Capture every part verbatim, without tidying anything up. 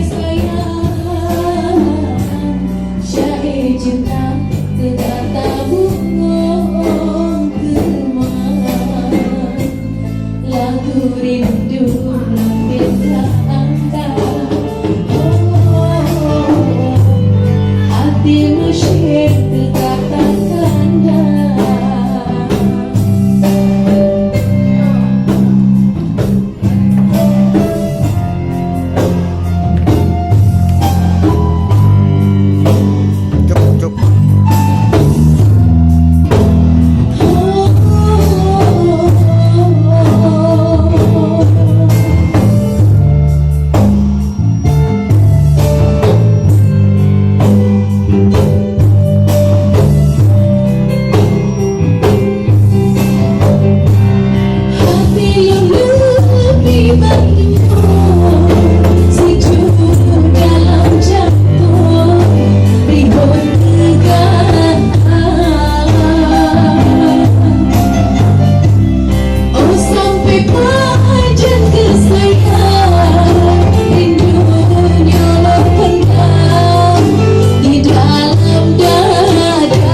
Sayang, syahid cinta, teuka tabungong keumah. Lagu rindu lam pinta angka. Oh, hati musyrik teuka takanda. Oh, sampai pajan keusayang, rindu nyoe pendam di dalam dada.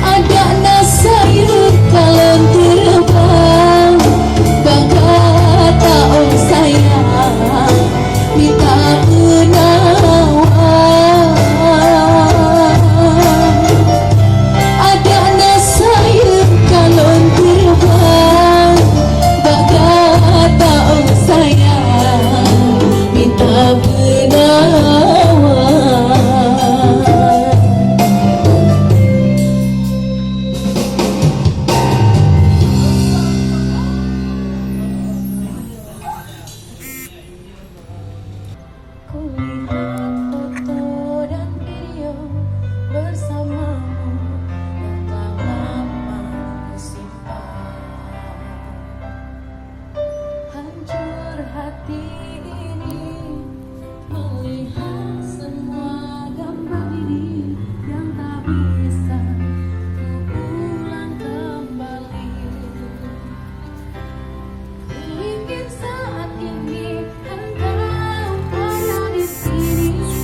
Adak na sayeueng kalon teureubang, bak gata, oh sayang, mita peunawa. Adak na sayeueng kalon teureubang, bak gata, oh sayang, mita peunawa. Kulihat foto dan video bersamamu yang telah lama kusimpan. Hancur hati